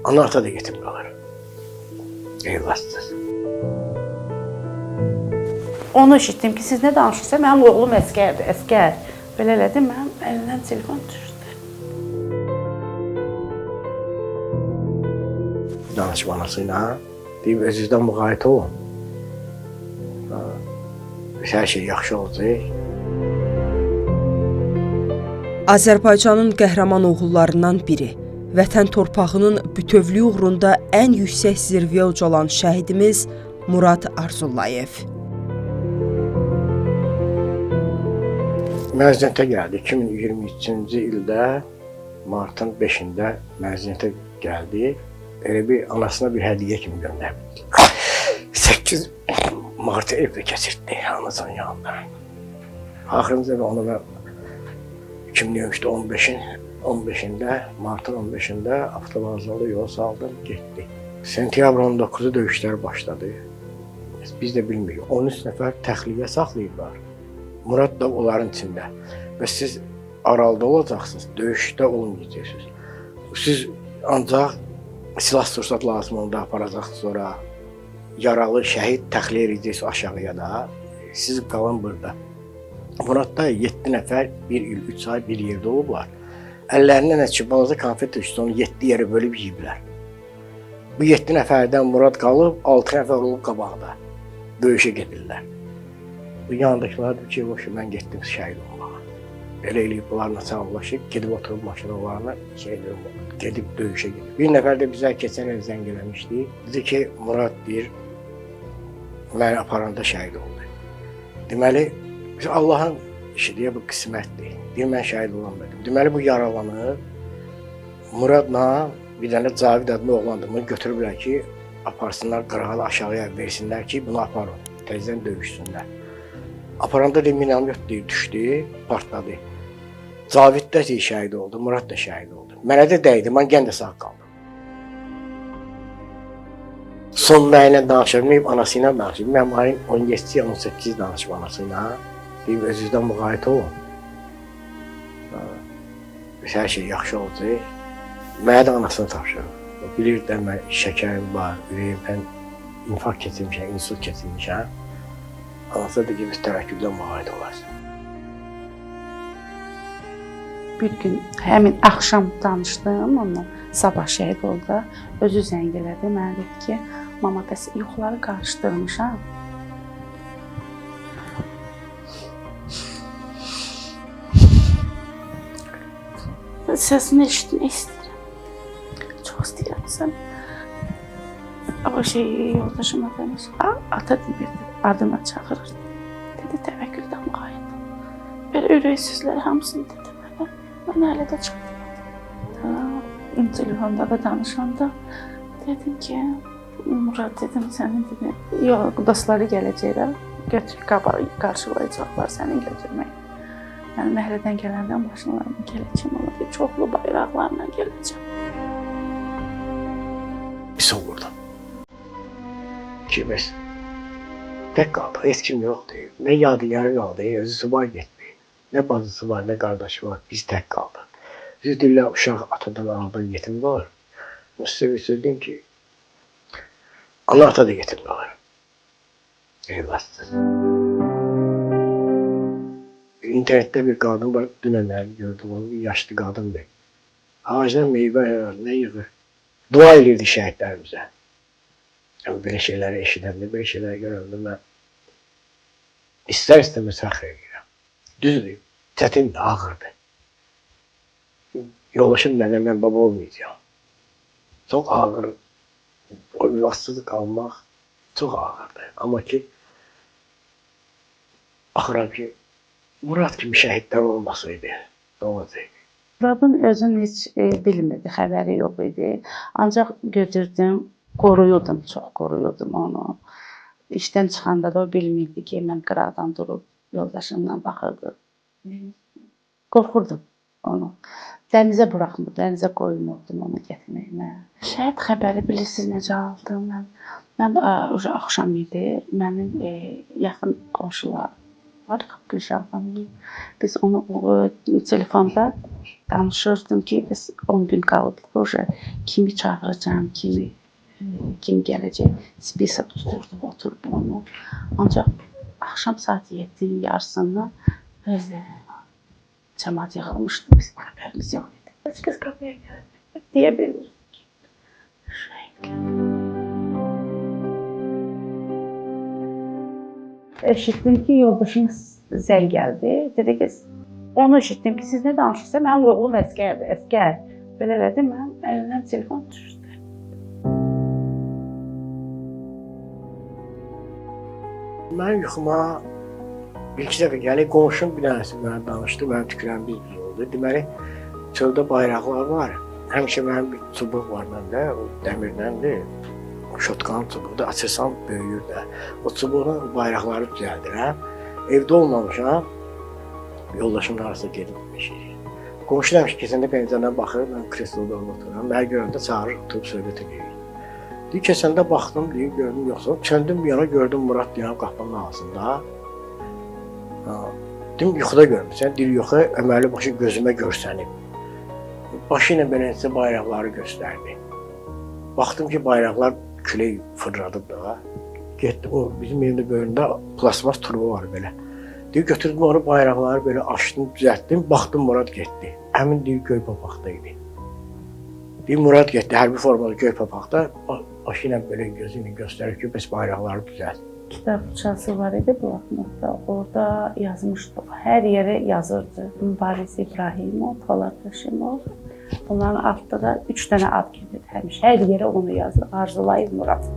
Ana ata da yetim qalır. Evladsız. Onu eşitdim ki, siz nə danışırsınız? Mənim oğlum əskərdir, əskər. Belə elədi, mənim əlimdən telefon düşdü. Danışıb anası ilə. Deyib özünüzdən müğayət olun. Hər şey yaxşı olacaq. Azərbaycanın qəhrəman oğullarından biri, vətən torpağının bütövlüyü uğrunda ən yüksək zirvəyə ucalan şəhidimiz Murad Arzullayev. Məzuniyyətə gəldi. 2023-cü ildə martın 5-də məzuniyyətə gəldi. Elə bir anasına bir hədiyyə kimi göndərdi. 8 Martı evdə keçirtdi anasının yanında. Axırıncı dəfə onu mən 2023-də 15-də, martın 15-də avtovağzalda yola saldım, getdi. Sentyabrın 19-u döyüşlər başladı. Biz də bilmirik. 13 nəfər təxliyə saxlayıblar. Murad da onların içində. Və siz aralıda olacaqsınız, döyüşdə olmayacaqsınız. Siz ancaq silah-sursat lazım onda aparacaqsınız ora. Yaralı, şəhid təxliyə edəcəksiniz aşağıya da. Siz qalın burada. Murad da 7 nəfər 1 il 3 ay bir yerdə olublar. Əllərinə nə ki, balaca konfet düşdü, onu 7 yerə bölüb yeyiblər. Bu 7 nəfərdən Murad qalıb, 6 nəfər olub qabaqda. Döyüşə gedirlər. Bu yanındakılar deyir ki, boşu mən getdim şəhid olmağa. Elə eləyib bunlarla sağollaşıb, gedib oturub maşınlarına, şey gedib döyüşə gedib. Bir nəfər də bizə keçən il zəng eləmişdi. Dedi ki, Murad deyir, məni aparanda şəhid oldu. Deməli, biz Allahın işi deyə bu qismətdir. Deyir, mən şəhid olamadım. Deməli, bu yaralanıb. Muradla bir dənə Cavid adlı oğlandır. Bunu götürüblər ki, aparsınlar qırağa aşağıya versinlər ki, bunu aparın. Təzədən döyüşsünlər. Aparanda da minomyot deyir, düşdü, partladı. Cavid də şəhid oldu, Murad da şəhid oldu. Mənə də dəydi, mən gən də sağ qaldım. Son mənlə danışa bilməyib, anası ilə danışıb. Mən ayın 17-si, 18 danışıb anası ilə. Deyib, özünüzdən müğayət olun. Hər şey yaxşı olacaq. Mənə də anasını tapşırıb. Bilir də mən şəkərim var, ürəyimdən infarkt keçirmişəm, insult keçirmişəm. Anası da ki, biz təvəkküldən müğayət olarsan. Bir gün həmin axşam danışdım onunla. Sabah şəhid oldu. Özü zəng elədi. Mənə dedi ki, mama bəs yuxuları qarışdırmışam. Səsini eşitmək istəyirəm. Çox istəyirəm sən. O şey yoldaşıma demiş. Ata demirdi, adına çağırırdı. Dedi təvəkküldən müğayət ol. Belə ürək sözləri hamısını dedi mənə. Mən hələ də çatmadım. Telefonda da danışanda dedim ki, Murad dedim səni dedi, yox dostları gələcəklər, götür qarşılayacaqlar səni götürmək. Yəni məhəllədən gələndə maşınlarla gələcəm, amma deyir, çoxlu bayraqlarla gələcəm. Pis olurdu. Ki, bəs tək qaldıq, heç kim yoxdur. Nə yadigarı qaldı, özü subay getdi. Nə bacısı var, nə qardaşı var, biz tək qaldıq. Düz deyirlər, uşaq atadan, anadan yetim qalır. Mən sizə bir söz deyim ki, ana ata da yetim qalır. Evladsız. İnternetdə bir qadın var, dünənləri gördüm onu, bir yaşlı qadındır. Ağacdan meyvə yığır, nə yığır. Dua eləyirdi şəhidlərimizə. Yəni, belə şeyləri eşidəndə, belə şeyləri görəndə mən istər-istəməz fəxr edirəm. Düzdür, çətindir, ağırdır. Yoldaşım mənə, mən baba olmayacağam. Çox ağır, o övladsız qalmaq çox ağırdır. Amma ki, baxıram ki, Murad kimi şəhidlər olmasaydı, nə olacaqdı? Muradın özünü heç bilmirdi, xəbəri yox idi. Ancaq götürdüm, qoruyurdum, çox qoruyurdum onu. İşdən çıxanda da o bilmirdi ki, mən qıraqdan durub yoldaşımla baxırdı. Qorxurdum onu. Dənizə buraxmırdım, dənizə qoymurdum onu getməyinə. Şəhid xəbəri bilirsiniz necə aldım mən? Mən axşam idi. Mənim yaxın qonşular var, Gülşah xanım. Biz onu telefonda Danışırdım ki, biz 10 gün qalıb proje kimi çağıracağam, kimi kim gələcək. Spisa tuturdum, oturdum onu. Ancaq axşam saat 7-nin yarısından cəmaət yığılmışdı. Bizim xəbərimiz yox idi. Heç kəs qapıya gəlmir. Deyə bilmirdim ki, şəhidlər. Eşitdim ki, yoldaşım zəng gəldi. Dedi ki, onu eşitdim ki, siz nə danışırsınız? Mənim oğlum əsgərdir, əsgər. Belə elədi, mənim əlimdən telefon düşdü. Mənim yuxuma bir iki dəfə gəlib, qonşum bir dənəsi mənə danışdı, mənim tükürəm biz oldu. Deməli, çöldə bayraqlar var. Həmişə mənim bir çubuq var məndə, o dəmirdəndir. O şotqanın çubuğudur, açırsan böyüyür də. O çubuqla bayraqları düzəldirəm. Evdə olmamışam, yoldaşımın arasında gedib meşəyə. Qonşu həmişə keçəndə pəncərədən baxır, mən kresloda otururam. Məni görəndə çağırır, oturub söhbət edirik. Deyir, keçəndə baxdım, deyir, gördüm yoxsa. Çöndüm bir yana, gördüm Murad deyəm qapının ağzında. Dedim, yuxuda görmüsən, deyir, yox, əməli başı gözümə görsənib. Başı ilə belə necə bayraqları göstərdi. Baxdım ki, bayraqlar külək fırladıb da. Getdi, o bizim evdə böyründə plasmas turba var belə. Deyir, götürdüm onu bayraqları belə açdım, düzəltdim, baxdım Murad getdi. Həmin deyir, göy papaqda idi. Deyir, Murad getdi, hərbi formada göy papaqda, başı ilə belə gözü ilə göstərir ki, bəs bayraqları düzəlt. Kitabçası var idi bloknotda. Orada yazmışdı. Hər yerə yazırdı. Mübariz İbrahimov, Polad Həşimov. Onların altında da 3 dənə ad gedirdi həmişə. Hər yerə onu yazır. Arzulayev Murad.